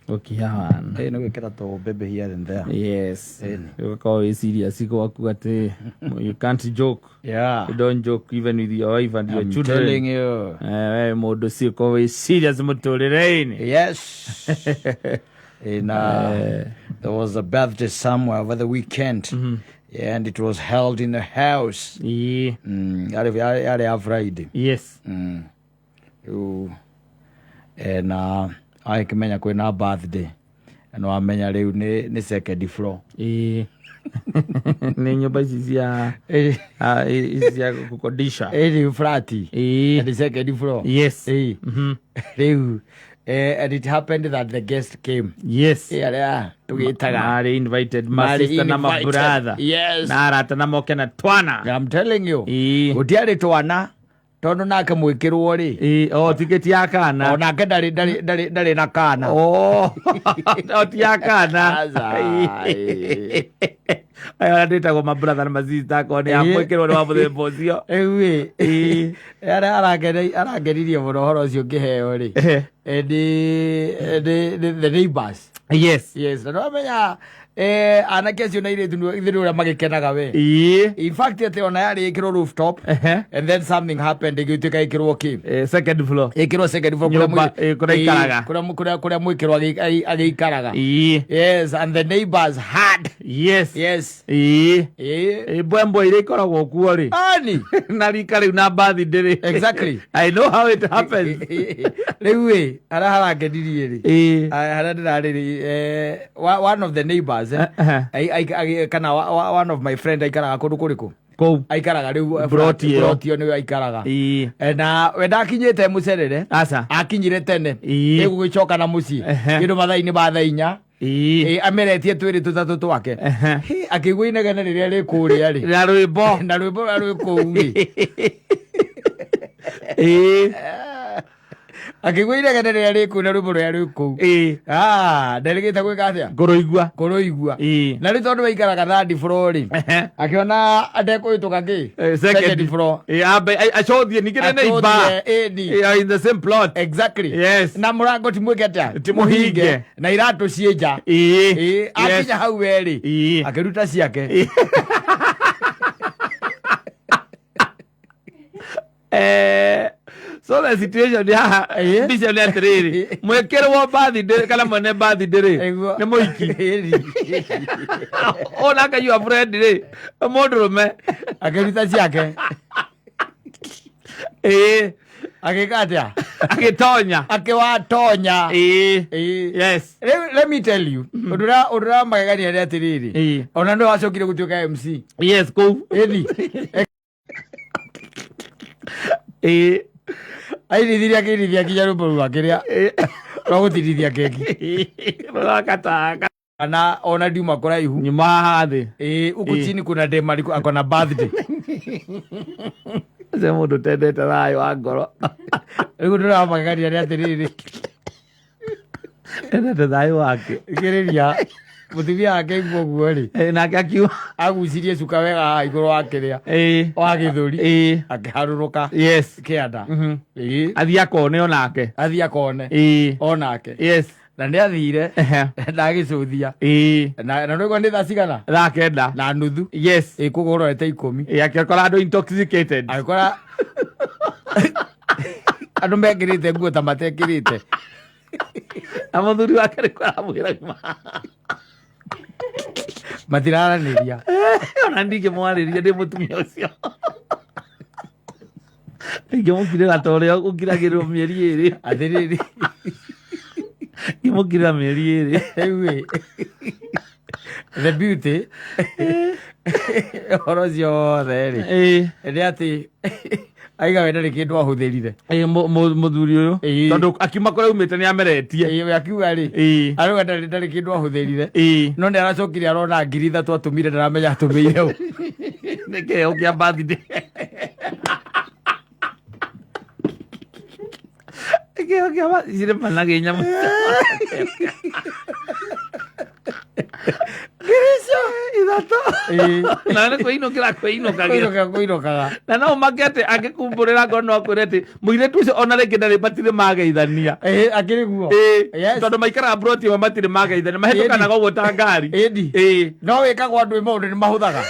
Gũkihawana. Ĩ nĩ gwĩkĩra tũ baby here and there. Yes. Ĩni. Ũgakorwo wĩ serious gwaku atĩ you can't joke. Yeah. You don't joke even with your wife and your I'm children. telling you. Eh, we mũndũ si ũkorwo wĩ serious mũtũrĩre-inĩ. Yes. In there was a birthday somewhere over the weekend. Yeah, and it was held in a house. Ĩĩ. Yarĩ ya Friday. Yes. Rĩu na agĩkĩmenya kwĩna birthday na wamenya rĩu nĩ second floor. Ĩĩ. Nĩ nyũmba ici cia ah, ici cia kukodisha. Ĩni flat. Ĩĩ. And second floor. Yes. Ĩĩ. Rĩu and it happened that the guest came. Yes. Ĩ arĩa tũgĩtaga. Marĩ invited Marĩ masista na invited. mabrother. Yes. Na arata na moke na twana. I'm telling you. Ĩĩ. Gũtiarĩ twana tondũ nake mwĩkĩrwo rĩ. Ĩĩ, o tiketi ya kana. Onake ndarĩ na kana. Oh, o ti ya kana. Aca, ĩĩ. Aya arĩa ndĩtagwo mabrother na masista akorwo nĩ Ĩĩ. amwĩkĩrwo nĩ wa mũthemba ũcio. Rĩu ĩ Ĩĩ. arĩa arangenirie mũno ũhoro ũcio ngĩheo rĩ Ehe. nĩ the neighbors. Yes. Yes, na nĩwamenya anake acio na airĩtu ithe nĩ ũrĩa magĩkenaga we. Ĩĩ. In fact atĩ ona yarĩ ĩkĩrwo rooftop Ehe. and then something happened ĩgĩtuĩka ĩkĩrwo kĩ Eh, second floor. ĩkĩrwo second floor kũrĩa Nyũmba, kũrĩa aikaraga. kũrĩa mwĩkĩrwo agĩikaraga. Ĩĩ. Yes, and the neighbors had. Yes. Yes. Ĩĩ. Ĩĩ. Ĩĩ, mbwembwe iria ikoragwo kuo rĩ. Ani. Na rika rĩu na mbathi ndĩrĩ. Exactly. I know how it happens. Rĩu ĩ harĩa harangenirie rĩ Ĩĩ. Harĩa ndĩrarĩ rĩ one of the neighbors Eh, kana one of my friend aikaraga kũndũ kũrĩkũ? Kũu. Aikaraga rĩu Plot ĩyo. plot ĩyo nĩyo aikaraga. Ĩĩ. Na we ndakinyĩte mũcerere. Aca. Akinyire tene. Ĩĩ. Ĩgũgĩcoka na mũciĩ Ehe. kĩndũ mathaa-inĩ ma thaa 4. Ĩĩ. Ameretie twĩrĩ tũtatũ twake. Ehe. Hĩ, akĩigua inegene rĩrĩa rĩ kũrĩa rĩ Na rwĩmbo. Na rwĩmbo rũrĩa rwĩ kũu rĩ. Ĩĩ. Akĩigua inegene rĩrĩa rĩ kũu na rwĩmbo rũrĩa rwĩ kũu. Ĩĩ. Ah, nderĩgĩte gwĩka atĩa? Ngũrũigua. Kũrũigua. Ĩĩ. Na rĩu tondũ waikaraga third floor rĩ, Ehe. akĩona ndekũhĩtũka kĩ Eh, second floor. Ĩĩ, ambe acothie ningĩ nĩ neighbor. Acothie, ĩni. Ĩĩ, in the same plot. Exactly. Yes. Na mũrango ti mwĩke atĩa? Ti mũhinge. Na iratũ ciĩ nja. Ĩĩ. Ĩĩ, Yes. akinya hau werĩ Ĩĩ. akĩruta ciake. So the situation haha Ĩĩ. mbica nĩ atĩrĩrĩ, mwĩkĩrwo birthday kana mwene birthday rĩ Nĩguo. nĩ mũiki. Ĩni. Onake your friend rĩ nĩ mũndũrũme. Akĩruta ciake. Ĩĩ. Agĩka atĩa? Agĩtonya. Akĩwatonya. Ĩĩ. Ĩĩ. Yes. Rĩu let me tell you, ũndũ ũrĩa magegania nĩ atĩrĩrĩ, Ĩĩ. ona nĩwe wacokire gũtuĩka MC. Yes, kũu. Ĩni. Ĩĩ. Ainithirie akĩinithia nginya rwĩmbo rwa kĩrĩa rwa gũtinithia keki. Rũrakatanga. Kana ona ndiuma kũraihu. Nyuma haha thĩ. Ĩĩ, huku Ĩĩ. chini kuna dem ako na birthday. Ũcio mũndũ ũtendete thayũ wa ngoro. Rĩu ũndũ ũrĩa wa magegania nĩ atĩrĩrĩ, Endete thayũ wake. Thikĩrĩria, mũtumia wake aigua ũguo rĩ, Nake akiuga agucirie cuka wega haha igũrũ wa kĩrĩa wa gĩthũri, akĩharũrũka kĩanda. Ĩĩ. Athiĩ akone onake. Athiĩ akone onake. Na nĩ athire na agĩcũthia. Na nĩũigua nĩ thaa cigana? Thaa 9 na nuthu. Ĩ koguo ũrorete 10. Ĩĩ, akĩkora andũ intoxicated. Agĩkora andũ mekĩrĩte nguo ta matekĩrĩte. Na mũthuri wake nĩ aramwĩra Matiraranĩria. Ona ndingĩmwarĩria ndĩ mũtumia ũcio. Ingĩmũkirĩra ta ũrĩa ũkiragĩrwo mĩeri 2. Atĩrĩrĩ. Ingĩmũkirĩra mĩeri 2. Rĩu ĩ the beauty ũhoro ũcio wothe rĩ nĩ atĩ aiga we ndarĩ kĩndũ ahũthĩrire. Ĩĩ, mũthuri ũyũ. Ĩĩ. Tondũ akiuma kũrĩa aumĩte nĩ ameretie. Ĩĩ, we akiuga rĩ, arauga ndarĩ kĩndũ ahũthĩrire, no nĩ aracokire arona 3,000 atũmire, ndaramenya atũmĩire ũ. Nĩ kĩheo kĩa birthday. Nĩ kĩheo kĩa birthday. Cirĩ managĩ nyamũ. Ngiri icio ithatũ. Ĩĩ. Na nĩ kwĩinũkĩra kwĩinũkagĩra. Kũinũka kũinũkaga. Na no ũmake atĩ angĩkumbũrĩra ngoro no akwĩre atĩ mũirĩtu ũcio ona rĩngĩ ndarĩ matirĩ mageithania. Ĩĩ, akĩrĩ guo. Ĩĩ, Yes. tondũ maikaraga mburoti ĩmwe matirĩ mageithania, mahĩtũkanaga ũguo ta ngari. Ĩni. Ĩĩ. No wĩkagwo andũ ĩ maũndũ nĩ mahũthaga.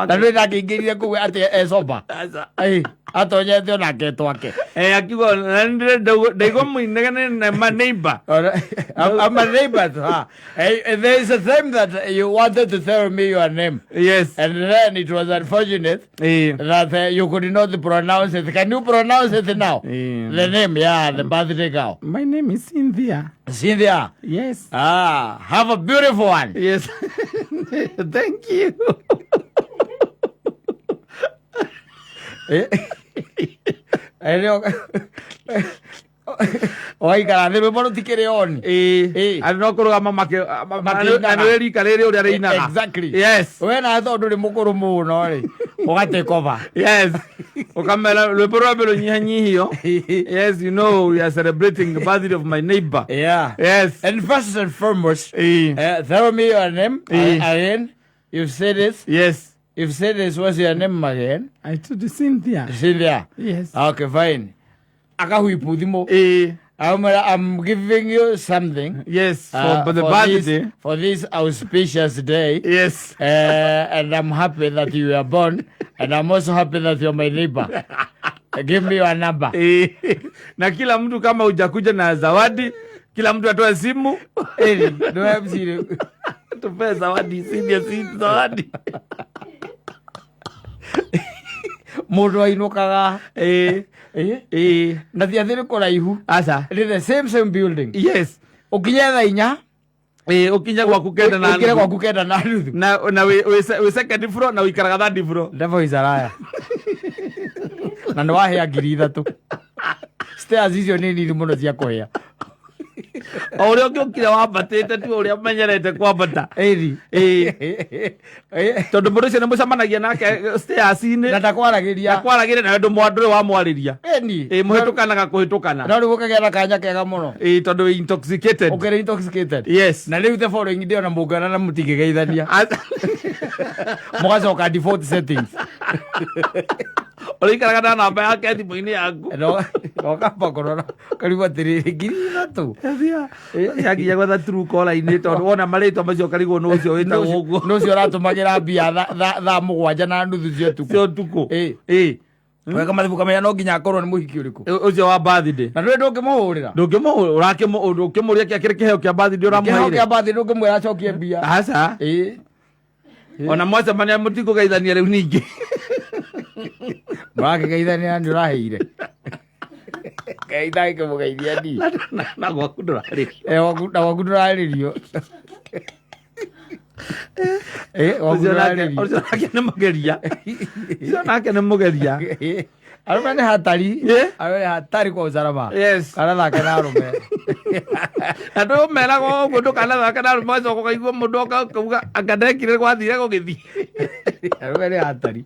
Na ndũĩ ndangĩingĩrire kũu atĩ ecoba. Aca. Ĩĩ, atonyete onake twake. Eh, akiuga na nĩ ndaigua mũinegene na ma neighbor. I'm a neighbor to her. Hey, there is a time that you wanted to tell me your name. Yes. And then it was unfortunate Ĩĩ. that you could not pronounce it. Can you pronounce it now? Yeah. The name, yeah, the birthday girl. My name is Cynthia. Cynthia. Yes. Ah, have a beautiful one. Yes. Thank you. Eh? Waikara thĩ rwĩmbo rũtikĩrĩ on. Ĩĩ. Ĩĩ. Andũ no kũrũgama Makĩinaga. na nĩ rika rĩrĩ ũrĩa rĩinaga. Exactly. Yes. We nawe tondũ ndũrĩ mũkũrũ mũno rĩ, ũgatake over. Yes. Ũkamera rwĩmbo rwambe rũnyihanyihio. Yes, you know we are celebrating the birthday of my neighbor. Yeah. Yes. And first and foremost, Ĩĩ. tell me your name Eh. again. You've said it. Yes. You've said this. What's your name again? I told you Cynthia. Cynthia. Yes. Okay, fine. Akahuipu thimũ. Ĩĩ. I'm giving you something. Yes, for the for birthday. This, for this auspicious day. Yes. And I'm happy that you were born. And I'm also happy that you're my neighbor. Give me your number. Na kila mtu kama hujakuja na zawadi, kila mtu atoe simu. Eri, no MC. Tupee zawadi, Cynthia, si zawadi. Mũndũ ainũkaga. Ĩĩ. Eh? Ĩĩ. Na ti atĩ nĩ kũraihu. Aca. Nĩ the same same building. Yes. Ũkinye thaa inya. Ĩĩ, ũkinye gwaku kenda na Ũkĩre nuthu. gwaku kenda na nuthu. Na wĩ second floor na ũikaraga third floor. Devil is a liar. Na nĩ wahĩa ngiri ithatũ. Stairs icio nĩ nini mũno cia kũhĩa. O ũrĩa ũngĩũkire wambatĩte tu ũrĩa ũmenyerete kwambata. Ĩri. Ĩĩ. Tondũ mũndũ ũcio nĩ mũcemanagia nake stairs-inĩ. Na ndakwaragĩria. Ndakwaragĩria nawe ndũrĩ wamwarĩria. Ĩni. Ĩĩ, mũhĩtũkanaga kũhĩtũkana. No rĩu ũkagĩa na kanya kega mũno. Ĩĩ, tondũ wĩ intoxicated. Ũkĩrĩ intoxicated. Yes. Na rĩu the following day ona mũngĩona na mũtingĩgeithania. Mũgacoka default settings. Ũrĩikaraga na namba yake thimũ-inĩ yaku. No ũkamba kũrora ũkarigwo atĩrĩrĩ ngiri ithatũ. Yakinya gwetha true caller-inĩ tondũ wona marĩtwa macio ũkarigwo nũ ũcio wĩtagwo ũguo. Nũ ũcio ũratũmagĩra mbia thaa mũgwanja na nuthu cia ũtukũ. Cia ũtukũ. Ĩĩ. Ĩĩ. Weka mathabu kamenya no nginya akorwo nĩ mũhiki ũrĩkũ. Ũcio wa birthday. Na ndũrĩ ndũngĩmũhũrĩra. Ndũngĩmũria kĩa kĩrĩ kĩheo kĩa birthday Kĩheo ũramũheire. kĩa birthday ndũngĩmwĩra acokie mbia. Aca. Ĩĩ. Ona mwacemania mũtikũgeithania rĩu ningĩ. Mũrakĩgeithania nĩ ũraheire. Ngai ndangĩkĩmũgeithia niĩ. Na gwaku ndũrarĩrio. Eh, na gwaku ndũrarĩrio. Eh, gwaku Ũcio nake ndũrarĩrio. ũcio nake nĩ mũgeria. Ũcio nake nĩ mũgeria. Arũme nĩ hatari. Eh? Arũme nĩ hatari kwa usalama. Yes. Kanathake na arũme. Na ndũmeraga ũguo ndũkanathake na arũme ũgacoka ũkaigua mũndũ oka ũkauga anga ndekire gwathire gũgĩthiĩ. Arũme nĩ hatari.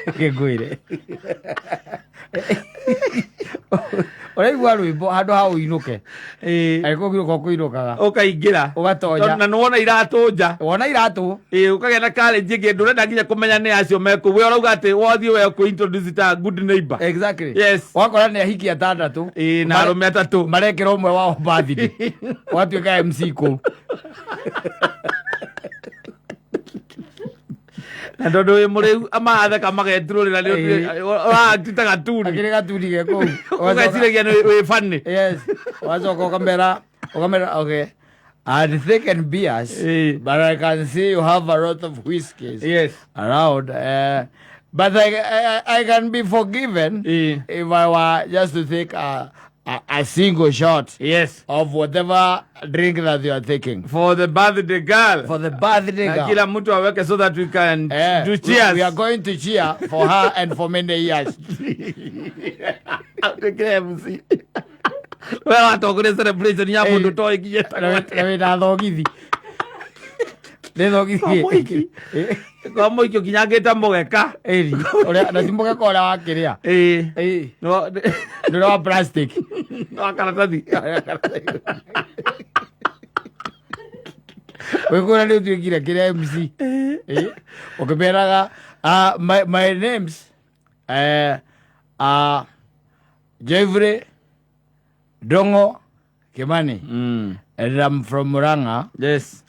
Ngĩngwĩre. Ũraigua rwĩmbo handũ ha ũinũke. Ĩĩ. Angĩkorwo kũinũka ũkũinũkaga. Ũkaingĩra. Ũgatonya. Tondũ na nĩwona iratũ nja. Wona iratũ. Ĩĩ, ũkagĩa na courage ĩngĩ ndũrenda nginya kũmenya nĩ acio mekũu. We ũrauga atĩ wathiĩ we ũkũ-introduce ta good neighbor. Exactly. Yes. Wakora nĩ ahiki atandatũ. Ĩĩ, na arũme atatũ. Marekĩra ũmwe wao birthday. Ũgatuĩka MC kũu. Na tondũ wĩ mũrĩu amatheka mageturũrĩra nĩ ũraatita gatuni. Akĩrĩ gatuni ge kũu. Ũgeciragia nĩ wĩ funny. Yes. Wacoka ũkamera okay. I'd taken beers, Eh. but I can see you have a lot of whiskeys Yes. around. But I can be forgiven Eh. if I were just to take a single shot Yes. of whatever drink that you are taking. For the birthday girl. For the birthday Na girl. kila mtu aweke so that we can Eh, do we- cheers. We are going to cheer for her and for many years. Tuĩkĩre MC. We watongoria celebration ya mũndũ toĩ nginya Na wĩna thogithi. Nĩ thogithi. Kwa mũhiki. Kwa mũhiki ũkinyangĩte mũgeka. Ĩri. Ũrĩa na ti mũgeka ũrĩa wa kĩrĩa. Ĩĩ. Ĩĩ. No Nĩ ũrĩa wa plastic. wa karatathi. Wĩkũra nĩ ũtuĩkire kĩrĩa MC. Ũkĩmeraga my names Jeffrey Dongo Kimani. And I'm from Murang'a. Yes.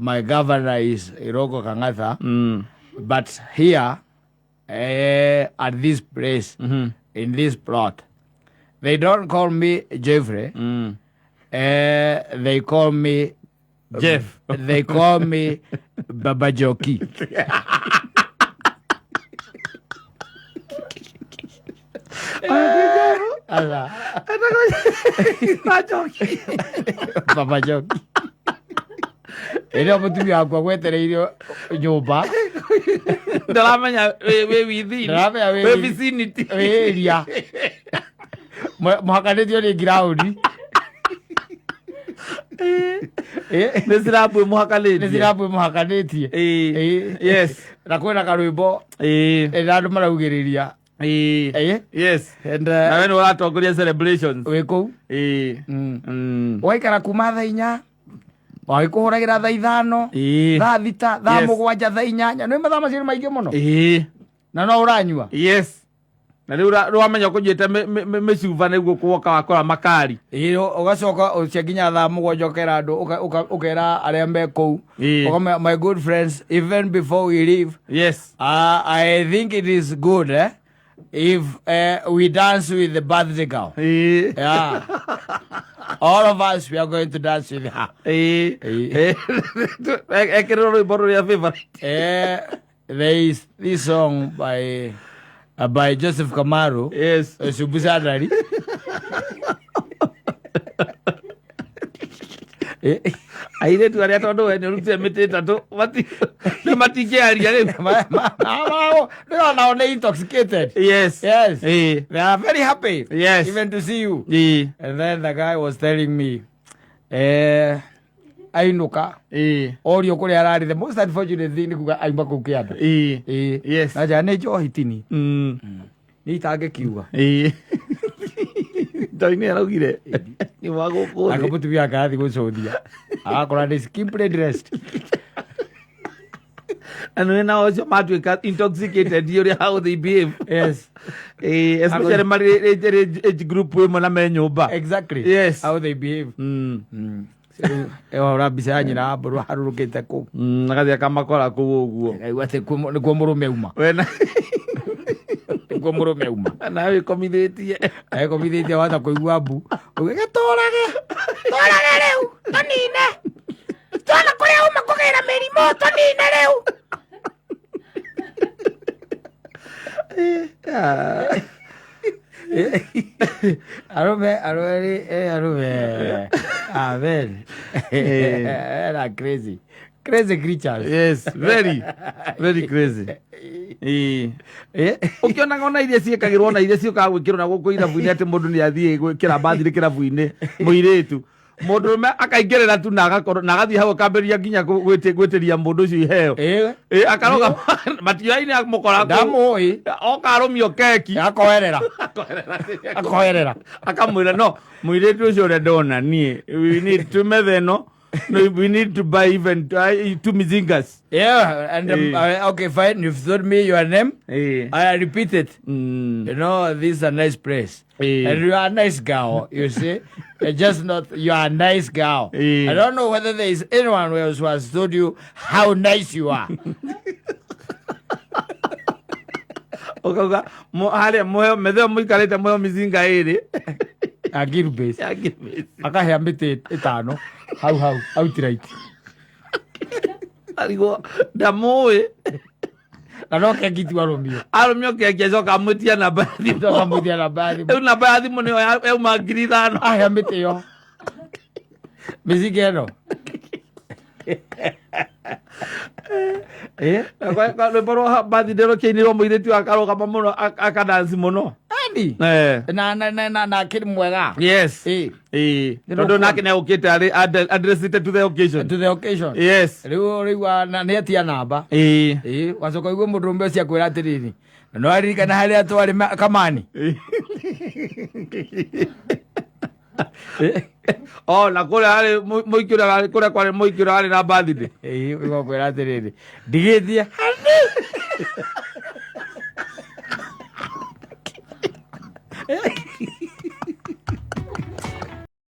My governor is Iroko Kangatha. But here, at this place, in this plot, they don't call me Jeffrey. They call me Jeff. They call me Baba Joki. Ala. Baba Joki. Ĩrĩa mũtumia wakwa gwetereirio nyũmba. Ndaramenya wĩ within. Ndaramenya wĩ wĩ vicinity. Wĩ area. Mũhakanĩtio nĩ ngiraũndi. Nĩ cirabu ĩmũhakanĩtie. Nĩ cirabu ĩmũhakanĩtie. Yes. Na kwĩna karwĩmbo na andũ maraugĩrĩria. Yes. And, Na we nĩ ũratongoria celebrations. Wĩ kũu. Ũgaikara kuma thaa 4, wagĩkũhũragĩra thaa 5, thaa 6, thaa 7, thaa 8. Nĩ mathaa macio nĩ maingĩ mũno. Na no ũranyua. Yes. Na rĩu wamenya ũkũnyuĩte mĩcuba nĩguo kuoka wakora makari. Ũgacoka ũcia nginya thaa 7 ũkera andũ, ũkera arĩa me kũu. Ũkamera, my good friends, even before we leave, Yes. I think it is good, if we dance with the birthday girl. Yeah. All of us, we are going to dance with her. Ekĩrĩrwo rwĩmbo rũrĩa favorite. There is this song by Joseph Kamaru. Yes. Subusadari. Airĩtu arĩa tondũ we nĩ ũrutire mĩtĩ ĩtatũ, nĩ matingĩaria rĩu. Nĩona nĩ intoxicated. Yes. Yes. They are very happy. Yes. Even to see you. And then the guy was telling me, ainũka. Orio kũrĩa ararĩ, the most unfortunate thing nĩ kuga aima kũu kĩanda. Yes. Na njaa nĩ njohi tini. Nĩ itangĩkiuga. Njohi nĩ araugire. Nĩ wa gũkũ Nake thĩ. mũtumia wake arathiĩ gũcũthia. Agakora nĩ skimpily dressed. Na nĩ nao ũcio matuĩka intoxicated ũrĩa how they behave. Yes. Especially marĩ age group ĩmwe na me nyũmba. Exactly. Yes. How they behave. Ĩhora mbica ya nyina wa mbũrũ harũrũkĩte kũu. Agathiĩ akamakora kũu ũguo. Akaigua atĩ nĩkuo mũrũme auma. Wena. Nĩkuo mũrũme auma. Nawe wĩkomithĩtie. Ekomithĩtie wahota kũigua mbu. Uge, gĩtũrage. Tũrage rĩu, tũnine. Twana kũrĩa uma kũgĩra mĩrimũ, tũnine rĩu. Arũme, arũme, arũme. Amen. Era crazy. Crazy creatures. Yes, very, very crazy. Ũkĩonaga ona iria ciĩkagĩrwo, ona iria ciũkaga gwĩkĩrwo na gũkũ irabu-inĩ atĩ mũndũ nĩ athiĩ gwĩkĩra bathiri kĩrabu-inĩ, mũirĩtu. Mũndũrũme akaingĩrĩra tu na agakorwo, na agathiĩ hau akambĩrĩria nginya gwĩtĩria mũndũ ũcio iheo. Akarũgama, matioaine amũkora kũu. Ndamũĩ. Oka arũmio keki. Akoerera. Akoerera. Akamwĩra, no, mũirĩtu ũcio ũrĩa ndona niĩ, we need to methe ĩno. No, we need to buy even 2 mizingas. Yeah, and, okay, fine. You've told me your name. I repeat it. You know, this is a nice place. And you are a nice girl, you see. You're just not, you are a nice girl. I don't know whether there is anyone else who has told you how nice you are. Ukauga, harĩa methe ĩyo mũikarĩte mũheo mizinga ĩrĩ. A girbase. A girbase. Akahea mĩtĩ ĩtano. Hau, hau, outright. Arigwo, ndamũĩ. Na no keki tu arũmio. Arũmio keki acoka amwĩtia namba ya thimũ. Acoka amwĩtia namba ya thimũ. Rĩu namba ya thimũ nĩyo yauma ngiri ithano. Ahea mĩtĩ ĩyo. Mĩcinga ĩno. Na kwa rwĩmbo rwa birthday rũkĩinĩrwo mũirĩtu akarũgama mũno, akadansi mũno. Andi. Na akĩrĩ mwega. Yes. Nĩ Tondũ rũkũ- nake nĩ agũkĩte arĩ addressed to the occasion. To the occasion. Yes. Rĩu rĩu na nĩ etia namba. Wacoka ũigue mũndũ ũmwe ũcio akwĩra atĩrĩrĩ, na no aririkana harĩa twarĩ kamani. Oh, na kũrĩa harĩ mũingĩ ũrĩa warĩ kũrĩa kwarĩ mũingĩ ũrĩa warĩ na birthday. Ĩĩ, ũgakwĩra atĩrĩrĩ, ndigĩtie.